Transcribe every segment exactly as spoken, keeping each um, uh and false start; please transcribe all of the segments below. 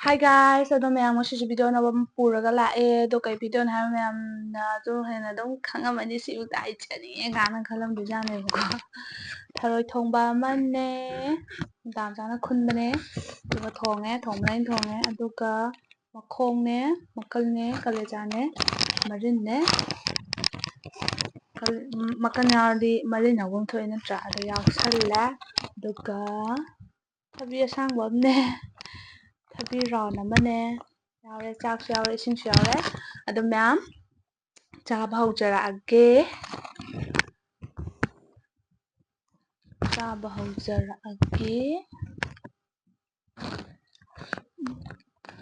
Hi guys, ꯑꯗꯣ ꯃꯌꯥꯝ, ꯉꯁꯤꯁꯨ video ꯑꯅꯧꯕ ꯑꯃ ꯄꯨꯔꯒ ꯂꯥꯛꯑꯦ꯫ ꯑꯗꯣ ꯀꯩ videoꯅꯣ ꯍꯥꯏꯕ ꯃꯌꯥꯝꯅ ꯑꯗꯨꯝ ꯍꯦꯟꯅ ꯑꯗꯨꯝ ꯈꯪꯉꯝꯃꯅꯤ, ꯁꯤꯕꯨ ꯀꯥꯏ ꯆꯠꯅꯤꯡꯉꯦ ꯀꯥꯏꯅ ꯈꯜꯂꯝꯗꯣꯏꯖꯥꯠꯅꯦꯕꯀꯣ꯫ ꯊꯔꯣꯏ ꯊꯣꯡꯕ ꯑꯃꯅꯦ, ꯃꯇꯥ ꯃꯆꯥꯅ ꯈꯨꯟꯕꯅꯦ, ꯑꯗꯨꯒ ꯊꯣꯡꯉꯦ, ꯊꯣꯡꯕꯅ ꯑꯩꯅ ꯊꯣꯡꯉꯦ꯫ ꯑꯗꯨꯒ ꯃꯈꯣꯡꯅꯦ, ꯃꯀꯜꯅꯦ, ꯀꯂꯦꯖꯥꯅꯦ, ꯃꯔꯤꯟꯅꯦ꯫ ꯀꯜ-, ꯃꯀꯜ ꯌꯥꯎꯔꯗꯤ ꯃꯔꯤꯟ ꯌꯥꯎꯐꯝ ꯊꯣꯛꯑꯦ ꯅꯠꯇ꯭ꯔꯥ? ꯑꯗꯣ ꯌꯥꯎꯁꯜꯂꯦ꯫ ꯑꯗꯨꯒ ꯊꯕꯤ ꯑꯁꯥꯡꯕ ꯑꯃꯅꯦ, ꯊꯕꯤ round ꯑꯃꯅꯦ ꯌꯥꯎꯔꯦ, ꯆꯥꯛꯁꯨ ꯌꯥꯎꯔꯦ, ꯏꯁꯤꯡꯁꯨ ꯌꯥꯎꯔꯦ꯫ ꯑꯗꯨ ꯃꯌꯥꯝ ꯆꯥꯕ ꯍꯧꯖꯔꯛꯑꯒꯦ꯫ ꯆꯥꯕ ꯍꯧꯖꯔꯛꯑꯒꯦ꯫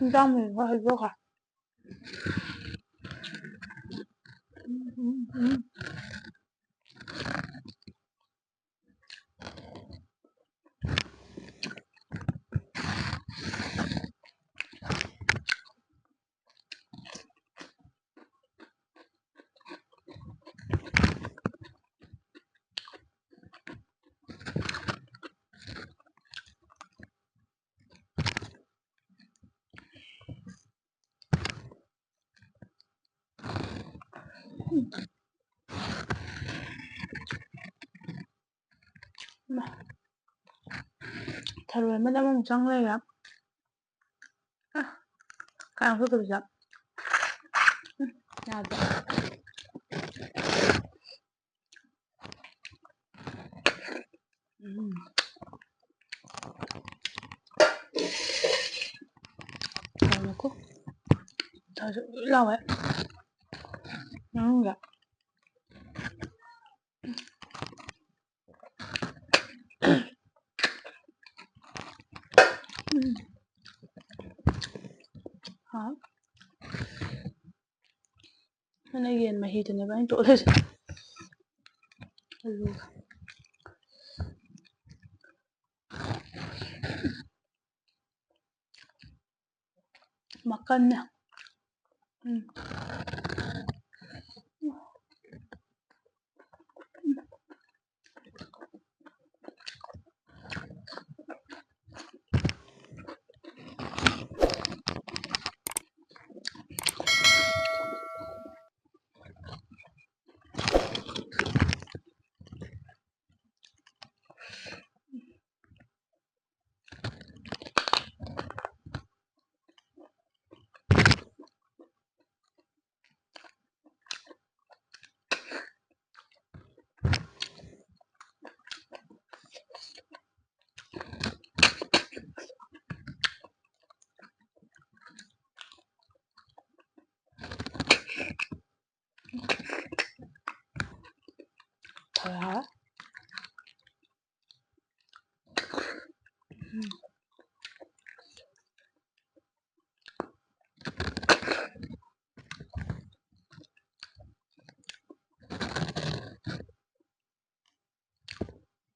ꯏꯟꯖꯥꯡ ꯃꯨꯟꯕ ꯍꯩꯗꯣꯛꯈ꯭ꯔꯦ꯫ ꯊꯔꯣꯏ ꯑꯃꯗ ꯑꯃꯃꯨꯛ ꯆꯪ ꯂꯩꯔꯦ꯫ ꯑ, ꯀꯥꯡ ꯐꯨꯠꯄꯗꯨꯗ꯫ ꯎꯝ, ꯌꯥꯗ꯭ꯔꯦ꯫ ꯎꯝ꯫ ꯀꯩꯅꯣꯀꯣ꯫ ꯊꯥꯎꯁꯨ ꯂꯣꯏ ꯂꯥꯎꯋꯦ꯫ ꯃꯅꯨꯡꯗ꯫ ꯎꯝ꯫ ꯍꯥꯎ꯫ ꯑꯗꯨꯅ ꯌꯦꯟ ꯃꯍꯤꯗꯨꯅꯦꯕ ꯑꯩꯅ ꯇꯣꯠꯂꯤꯁꯦ꯫ ꯑꯂꯨꯒ꯫ ꯃꯀꯟꯅꯦ꯫ ꯎꯝ꯫ ꯌꯥꯔꯦ꯫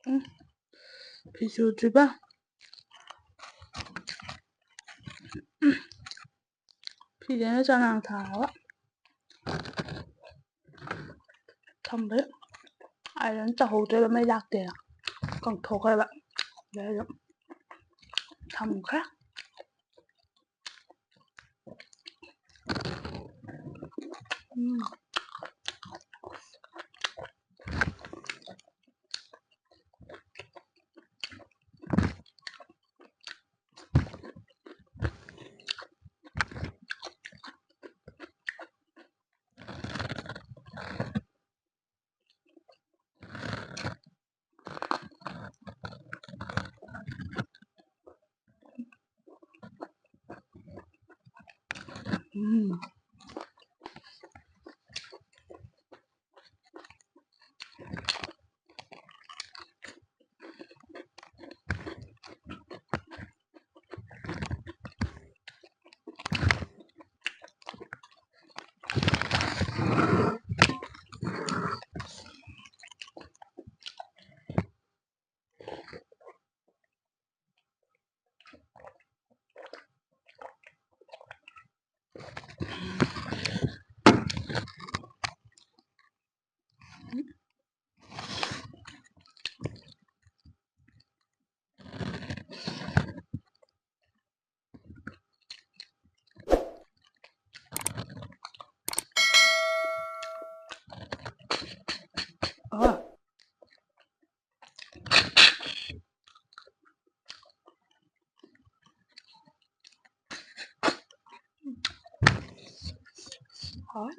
ꯎꯝ꯫ ꯐꯤ ꯁꯨꯗ꯭ꯔꯤꯕ꯫ ꯐꯤꯁꯦ ꯑꯩꯅ ꯆꯅꯥꯡ ꯊꯥꯔꯒ ꯊꯝꯕꯩ꯫ ꯑꯥꯏꯔꯟ ꯇꯧꯍꯧꯗ꯭ꯔꯦꯕ, ꯃꯩ ꯂꯥꯛꯇꯦꯅ꯫ ꯀꯪꯊꯣꯛꯈ꯭ꯔꯦꯕ꯫ ꯑꯗꯩ ꯑꯗꯨꯝ ꯊꯝꯈ꯭ꯔꯦ꯫ ꯎꯝ꯫ ꯎꯝ꯫ ꯑꯥ꯫ ꯍꯥꯎꯋꯦ꯫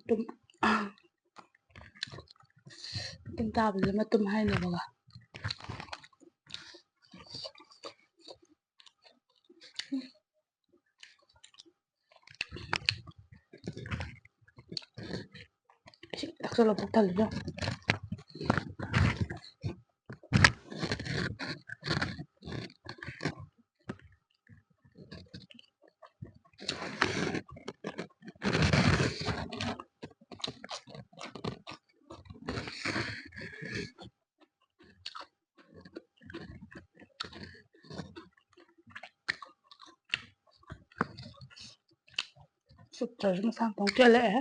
ꯃꯇꯨꯝ, ꯃꯇꯨꯝ ꯇꯥꯕꯁꯦ ꯃꯇꯨꯝ ꯍꯥꯏꯅꯦꯕꯀꯣ꯫ ꯏꯁꯤꯡ ꯊꯛꯆꯜꯂꯣ, ꯄꯨꯛ ꯊꯜꯂꯦ ꯏꯕꯦꯝꯃ꯫ ꯆꯨꯞꯇ꯭ꯔꯁꯨ ꯃꯁꯥ ꯃꯇꯣꯝ ꯀꯦꯜꯂꯛꯑꯦ꯫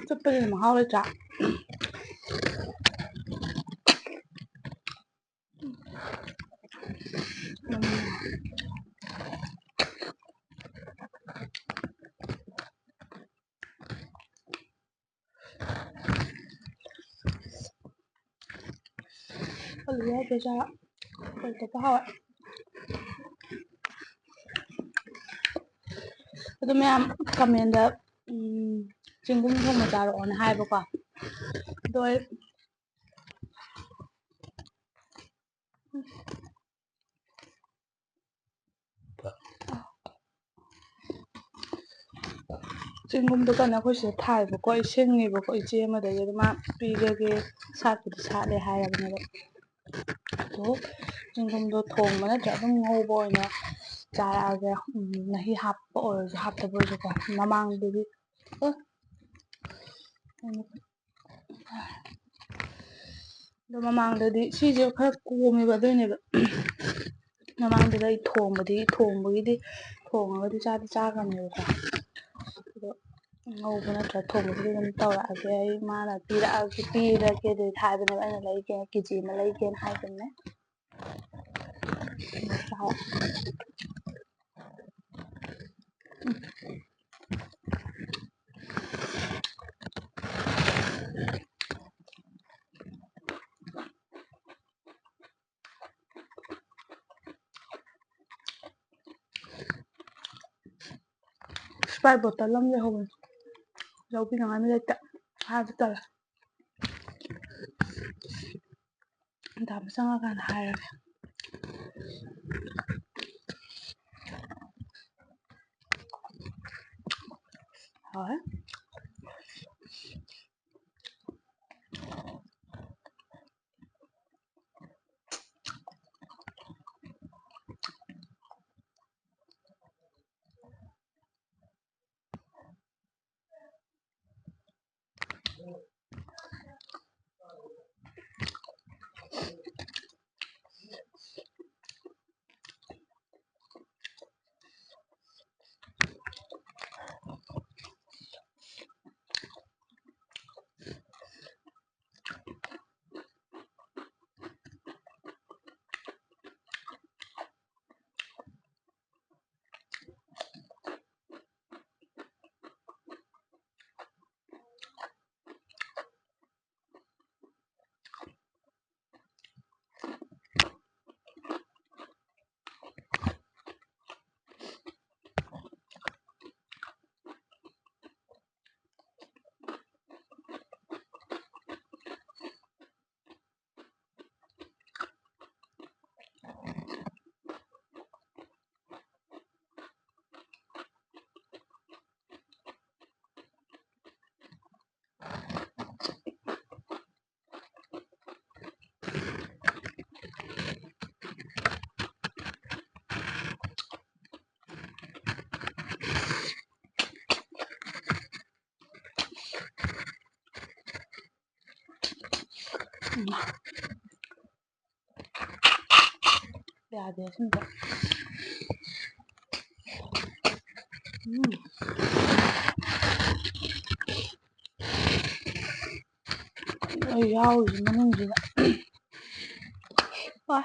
ꯆꯨꯞꯄꯁꯤꯅ ꯃꯍꯥꯎ ꯂꯩꯇ꯭ꯔꯥ? ꯑꯂꯨ ꯌꯥꯎꯗ꯭ꯔꯦ ꯆꯥ꯫ ꯀꯩ ꯇꯧꯕ ꯍꯥꯎꯋꯦ꯫ ꯑꯗꯨ ꯃꯌꯥꯝ comment-ꯇ, ꯎꯝ, ꯆꯦꯡꯒꯨꯝ ꯊꯣꯡꯕ ꯆꯥꯔꯛꯑꯣꯅ ꯍꯥꯏꯕꯀꯣ꯫ ꯑꯗꯣ ꯑꯩ ꯆꯦꯡꯒꯨꯝꯗꯣ ꯀꯩꯅꯣ ꯑꯩꯈꯣꯏ ꯁꯤꯗ ꯊꯥꯏꯕꯀꯣ, ꯑꯩ ꯁꯤꯡꯉꯦꯕꯀꯣ ꯏꯆꯦ ꯑꯃꯗꯒꯤ, ꯑꯗꯨ ꯃꯥ ꯄꯤꯔꯒꯦ, ꯁꯥꯠꯄꯨꯗꯤ ꯁꯥꯠꯂꯦ ꯍꯥꯏꯔꯕꯅꯦꯕ꯫ ꯑꯗꯣ ꯆꯦꯡꯒꯨꯝꯗꯣ ꯊꯣꯡꯕ ꯅꯠꯇ꯭ꯔꯒ ꯑꯗꯨꯝ ꯉꯧꯕ ꯑꯣꯏꯅ ꯆꯥꯔꯛꯑꯒꯦ꯫ ꯎꯝ, ꯃꯍꯤ ꯍꯥꯞꯄ ꯑꯣꯏꯔꯁꯨ ꯍꯥꯞꯇꯕ ꯑꯣꯏꯔꯁꯨꯀꯣ꯫ ꯃꯃꯥꯡꯗꯗꯤ, ꯑꯣ, ꯑꯗꯣ ꯃꯃꯥꯡꯗꯗꯤ ꯁꯤꯁꯦ ꯈꯔ ꯀꯣꯝꯃꯦꯕ, ꯑꯗꯨꯏꯅꯦꯕ꯫ ꯃꯃꯥꯡꯗꯨꯗ ꯑꯩ ꯊꯣꯡꯕꯗꯤ, ꯊꯣꯡꯕꯒꯤꯗꯤ, ꯊꯣꯡꯉꯒꯗꯤ ꯆꯥꯗꯤ ꯆꯥꯈ꯭ꯔꯕꯅꯦꯕꯀꯣ꯫ ꯑꯗꯣ ꯉꯧꯕ ꯅꯠꯇ꯭ꯔꯒ ꯊꯣꯡꯕꯕꯨꯗꯤ ꯑꯗꯨꯝ ꯇꯧꯔꯛꯑꯒꯦ꯫ ꯑꯩ ꯃꯥꯅ ꯄꯤꯔꯛꯑꯒꯦ, ꯄꯤꯔꯒꯦ ꯑꯗꯨꯗꯤ ꯍꯥꯏꯕꯅꯦꯕ, ꯑꯩꯅ ꯂꯩꯒꯦ, ꯀꯦ ꯖꯤ ꯑꯃ ꯂꯩꯒꯦꯅ ꯍꯥꯏꯈꯤꯕꯅꯦ꯫ Sprite bottle ꯑꯃ ꯂꯩꯍꯧꯕꯅꯦ, ꯂꯧꯕꯤꯅꯉꯥꯏ ꯃꯤ ꯂꯩꯇꯦ, ꯍꯥꯏꯕ ꯇꯜꯂꯦ꯫ ꯗꯥꯝ ꯆꯪꯉꯀꯥꯟꯗ ꯍꯥꯏꯔꯒꯦ꯫ ꯍꯣꯏ꯫ ꯌꯥꯗꯦ ꯑꯁꯤꯟꯕ꯫ ꯎꯝ꯫ ꯑꯩ ꯌꯥꯎꯔꯤꯁꯦ ꯃꯅꯨꯡꯁꯤꯗ꯫ ꯋꯥ꯫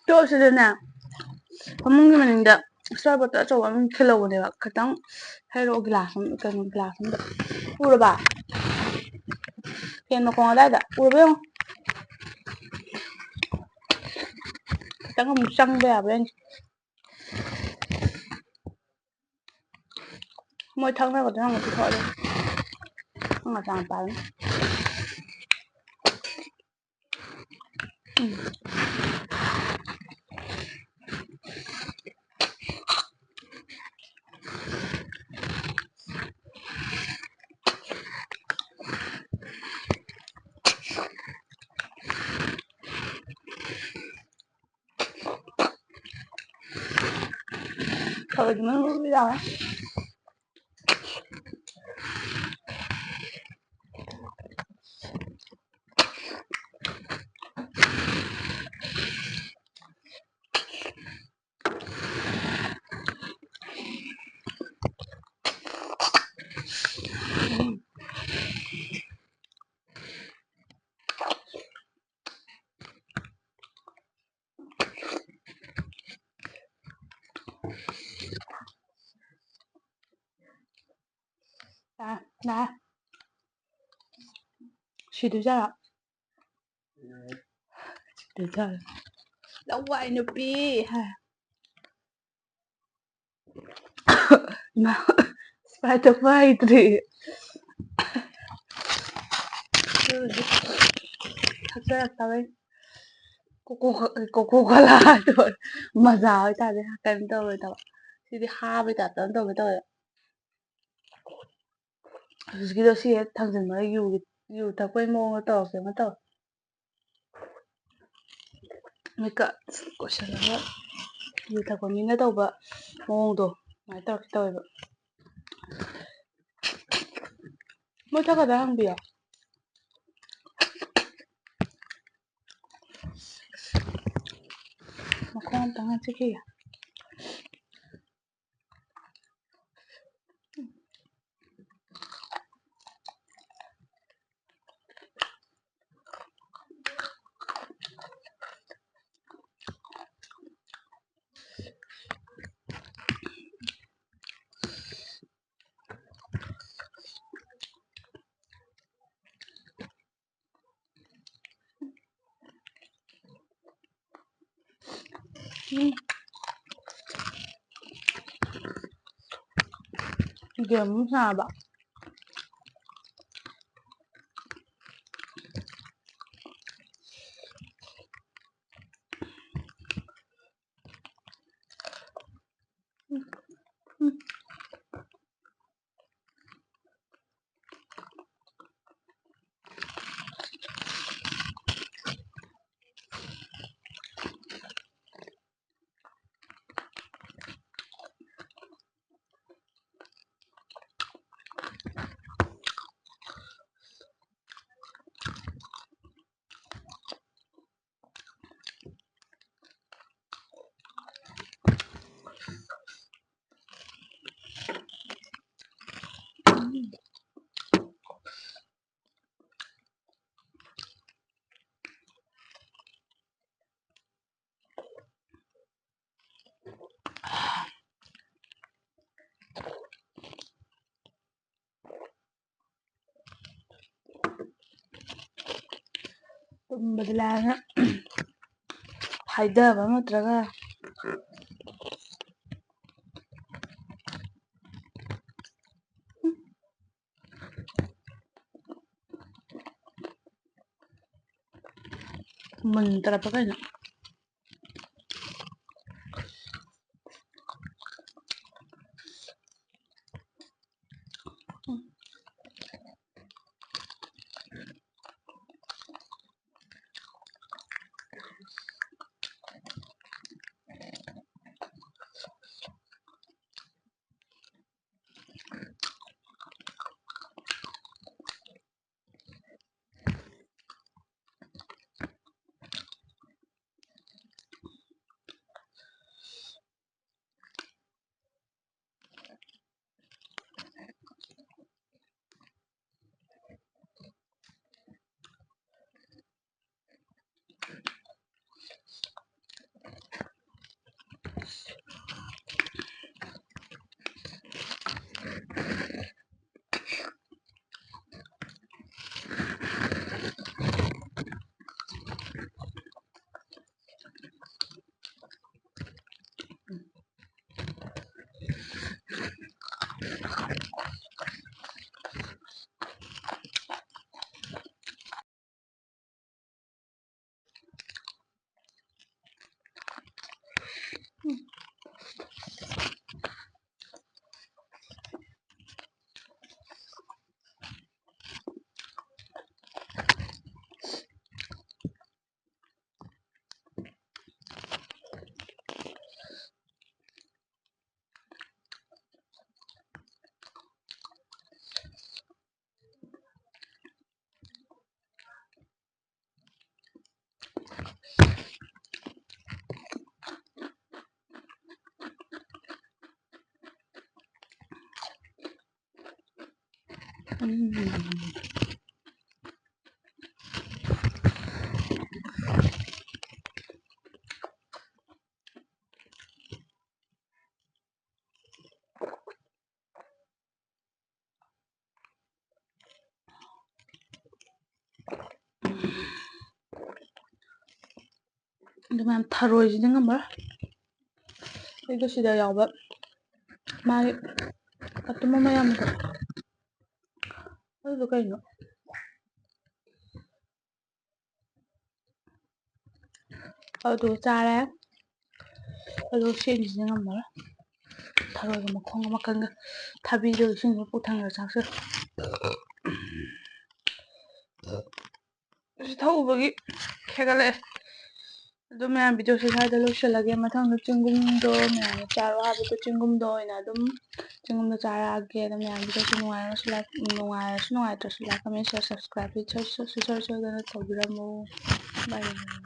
ꯇꯣꯛꯑꯁꯤꯗꯅꯦ, ꯐꯃꯨꯡꯒꯤ ꯃꯅꯤꯡꯗ ꯏꯁꯇꯥꯔ ꯕꯣꯇꯜ ꯑꯆꯧꯕ ꯑꯃ ꯈꯤꯜꯍꯧꯕꯅꯦꯕ, ꯈꯤꯇꯪ ꯍꯩꯔꯛꯑꯣ, ꯒꯤꯂꯥꯁ ꯑꯃ, ꯀꯩꯅꯣ, ꯒꯤꯂꯥꯁ ꯑꯃꯗ꯫ ꯎꯔꯕ? ꯐꯦꯟ ꯃꯈꯣꯡ ꯑꯗꯥꯏꯗ꯫ ꯎꯔꯕ ꯌꯦꯡꯉꯣ꯫ ꯈꯤꯇꯪ ꯑꯃꯨꯛ ꯆꯪꯕ ꯌꯥꯕ꯭ꯔꯥ ꯌꯦꯡꯒꯦ꯫ ꯃꯣꯏ ꯊꯛꯅꯕꯗꯣ ꯅꯪ ꯄꯤꯊꯣꯛꯑꯣ꯫ ꯅꯪ ꯅꯆꯥꯅꯨꯄꯥꯗꯨꯅ꯫ ꯎꯝ꯫ ꯊꯔꯣꯏꯗꯨ ꯃꯅꯨꯡ ꯂꯣꯏ ꯌꯥꯎꯔꯦ꯫ ꯂꯥꯛꯑꯦ, ꯂꯥꯛꯑꯦ꯫ ꯁꯤꯗꯣꯏꯖꯥꯠꯂꯣ? ꯁꯤꯗꯣꯏꯖꯥꯠꯂꯣ? ꯂꯋꯥꯏ ꯅꯨꯄꯤ ꯍꯥꯏ꯫ ꯏꯃꯥ, Sprite ꯊꯛꯄ ꯍꯩꯇ꯭ꯔꯤ꯫ ꯑꯗꯨꯕꯨꯗꯤ ꯊꯛꯆꯔꯛꯇꯕꯩ꯫ ꯀꯣꯀꯣ-, ꯀꯣꯀꯣ ꯀꯣꯂꯥ ꯍꯥꯏꯗꯣ ꯃꯖꯥ ꯍꯣꯏ ꯇꯥꯔꯗꯤ ꯀꯩꯝ ꯇꯧꯔꯣꯏꯗꯕ꯫ ꯁꯤꯗꯤ ꯍꯥꯕꯩ ꯇꯥꯏꯞꯇ ꯑꯗꯨꯝ ꯇꯧꯒꯦ ꯇꯧꯋꯦ꯫ ꯍꯧꯖꯤꯛꯀꯤꯗꯣ ꯁꯤ ꯍꯦꯛ ꯊꯥꯡꯖꯤꯟꯕꯒ ꯌꯨꯒꯤ, ꯌꯨ ꯊꯛꯄꯩ ꯃꯑꯣꯡꯗ ꯇꯧꯔꯛꯀꯦ ꯑꯃ ꯇꯧꯋꯦ꯫ ꯃꯤꯠꯀ ꯀꯣꯏꯁꯜꯂꯒ ꯌꯨ ꯊꯛꯄ ꯃꯤꯅ ꯇꯧꯕ ꯃꯑꯣꯡꯗꯣ ꯑꯗꯨꯃꯥꯏꯅ ꯇꯧꯔꯛꯀꯦ ꯇꯧꯋꯦꯕ꯫ ꯃꯣꯏ ꯊꯛꯀꯗ꯭ꯔꯥ ꯍꯪꯕꯤꯌꯣ꯫ ꯃꯈꯣꯡ ꯑꯝꯇꯪ ꯍꯥꯠꯆꯈꯤꯒꯦ꯫ ꯎꯝ꯫ ꯒꯦꯝ ꯑꯃꯨꯛ ꯁꯥꯟꯅꯕ꯫ ꯇꯨꯝꯕꯗꯤ ꯂꯥꯏꯔꯅ ꯍꯥꯏꯗꯕ ꯅꯠꯇ꯭ꯔꯒ꯫ ꯃꯨꯟꯗ꯭ꯔꯕ ꯀꯩꯅꯣ? ꯎꯝ꯫ ꯑꯗꯨ ꯃꯌꯥꯝ ꯊꯔꯣꯏꯁꯤꯗꯤ ꯉꯝꯃꯔꯣꯏ꯫ ꯑꯩꯗꯣ ꯁꯤꯗ ꯌꯥꯎꯕ ꯃꯥꯒꯤ ꯑꯇꯨꯝꯕ ꯃꯌꯥꯝꯗꯣ, ꯑꯗꯨꯗꯣ ꯀꯩꯅꯣ? ꯑꯗꯨ ꯆꯥꯔꯦ꯫ ꯑꯗꯣ ꯁꯤ ꯑꯅꯤꯁꯤꯗꯤ ꯉꯝꯃꯔꯣꯏ꯫ ꯊꯔꯣꯏꯒ ꯃꯈꯣꯡ ꯑꯃꯈꯛꯒ ꯊꯕꯤꯗꯣ ꯏꯁꯤꯡꯗꯣ ꯄꯨꯛ ꯊꯟꯅ ꯆꯥꯁꯤꯜꯂꯦ꯫ ꯁꯤ ꯊꯛꯎꯕꯒꯤ ꯍꯦꯟꯒꯠꯂꯛꯑꯦ꯫ ꯑꯗꯣ ꯃꯌꯥꯝ, ꯚꯤꯗꯤꯑꯣꯁꯦ ꯁ꯭ꯋꯥꯏꯗ ꯂꯣꯏꯁꯤꯜꯂꯒꯦ꯫ ꯃꯊꯪꯗ ꯆꯤꯡꯒꯨꯝꯗꯣ ꯃꯌꯥꯝꯅ ꯆꯥꯔꯣ ꯍꯥꯏꯕꯗꯣ ꯆꯤꯡꯒꯨꯝꯗꯣ ꯑꯣꯏꯅ ꯑꯗꯨꯝ ꯆꯤꯡꯒꯨꯝꯗꯣ ꯆꯥꯔꯛꯑꯒꯦ꯫ ꯑꯗꯣ ꯃꯌꯥꯝ, ꯚꯤꯗꯤꯑꯣꯁꯦ ꯅꯨꯡꯉꯥꯏꯔꯒꯁꯨ like, ꯅꯨꯡꯉꯥꯏꯔꯁꯨ ꯅꯨꯡꯉꯥꯏꯇ꯭ꯔꯁꯨ like, comment, share, subscribe ꯁꯨꯡꯁꯣꯏ ꯁꯣꯏꯗꯅ ꯇꯧꯕꯤꯔꯝꯃꯨ꯫ Bye꯫